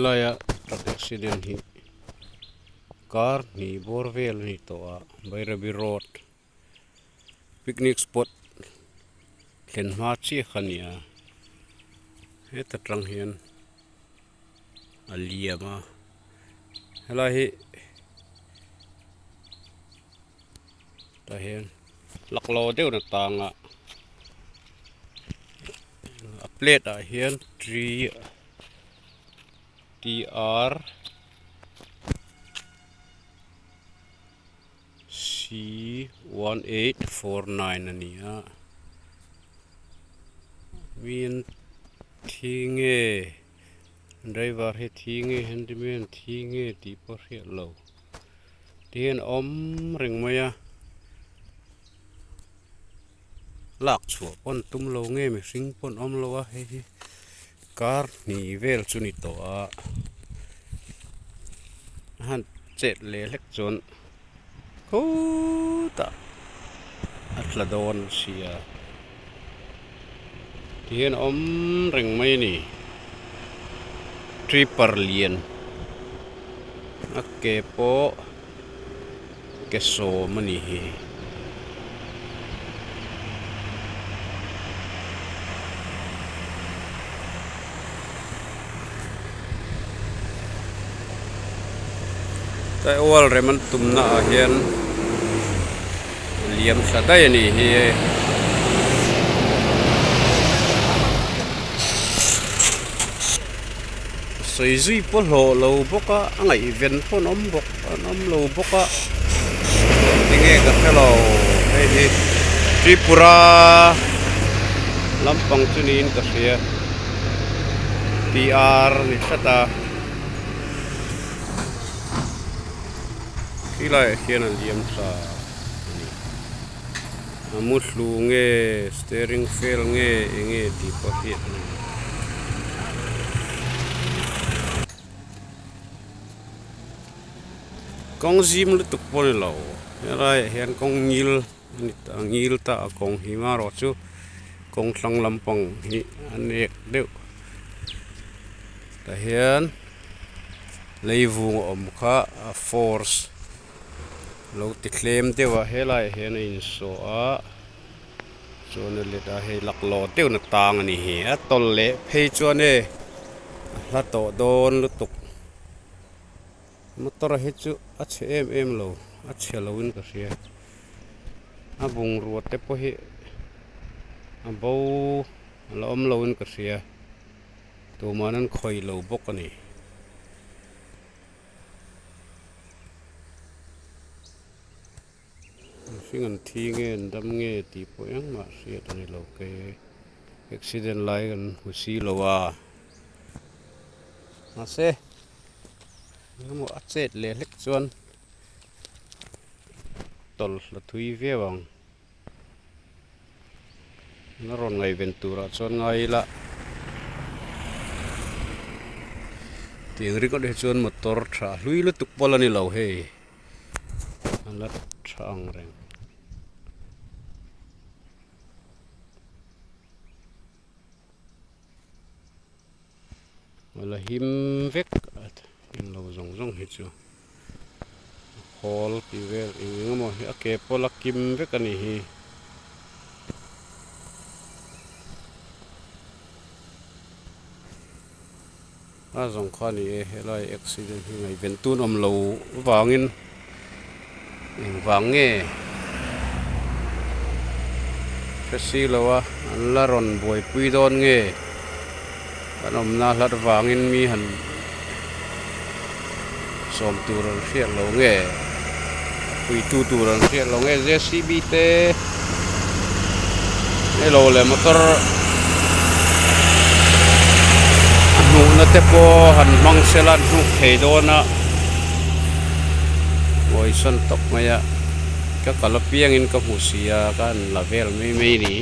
Helaia truck accident hi kar hnih bawr vel a ni tawh a Bairabi road picnic spot thlen hma chiah kha a ni a heta tang hian a liam a helai hi tah hian laklawh deuh na tang a a plate ah hian tree T R C 1849 a ni a miin thi nge driver hi thi nge handyman thi nge tih pawh hriat lo ti hian a awm reng mai a lak chhuah pawn tum lo nge mihring pawn awm lo a hei hi kar hnih vel chu ni tawh a a han chet leh hlek chuan khutah a tla dawn sia tihian a awm reng mai a ni tripper lian a ke pawh. Ke sawm a nih hi. Tlai ual rem an tumna ah hian liam thla daih a nih hi. Sawi zui pawh hlawh lo bawk a a ngaihven pawh an awm bawk an awm lo bawk a enge ka hre lo hei hi Tripura lampang chu niin ka hria TR a ni tlat a khilaiah khian a liam tha a ni a mu hlu nge steering fail nge enge tih pawh hriat a ni lo. Kawng zim lutuk pawh a ni lo helaiah hian kawng ngil a ni ta ngil ta a kawng hi marawh chu kawng thlang lampang hi a nek deuh tah hian leivung a awm kha a force lo ti tlem deuh a helaiah hian a insawh a chuan a let a hei laklawh deuh na tang a ni hi a tawlh leh phei chuan e a hla tawh dawn lutuk. Motor hi chu a chhe em em lo a chhe lo in ka hria a bungrua te pawh hi a bo a la awm lo in ka hria tumah an khawih lo bawk a ni. Mihring an thi nge an dam nge tih pawh engmah hriat a ni lo ke accident lai kan hmu si lo a mahse engemaw a chet leh hlek chuan tawlh la thui viau ang a rawn ngaihven turah chuan ngai ila tiang ringawt hi chuan motor tha hlui lutuk pawh la ni lo hei. A la tha ang reng. A la him vek a englo zawng zawng hi chu a khawl tih vel eng eng emaw hi a ke pawh la kim vek a nih hi. A zawng kha a ni e helai accident hi ngaihven tun awm lo vangin engvang nge hre si lo a an la rawn buaipui dawn nge an awmna hlat vangin mi han sawm tur an hriat lo nge puitu tur an hriat lo nge J C B te helo leh motor a hnuhna te pawh han hmang sela an hnuk thei dawn a ngawisawn tawp mai a ka kal apiangin ka hmu si a ka han la vel mai mai a ni.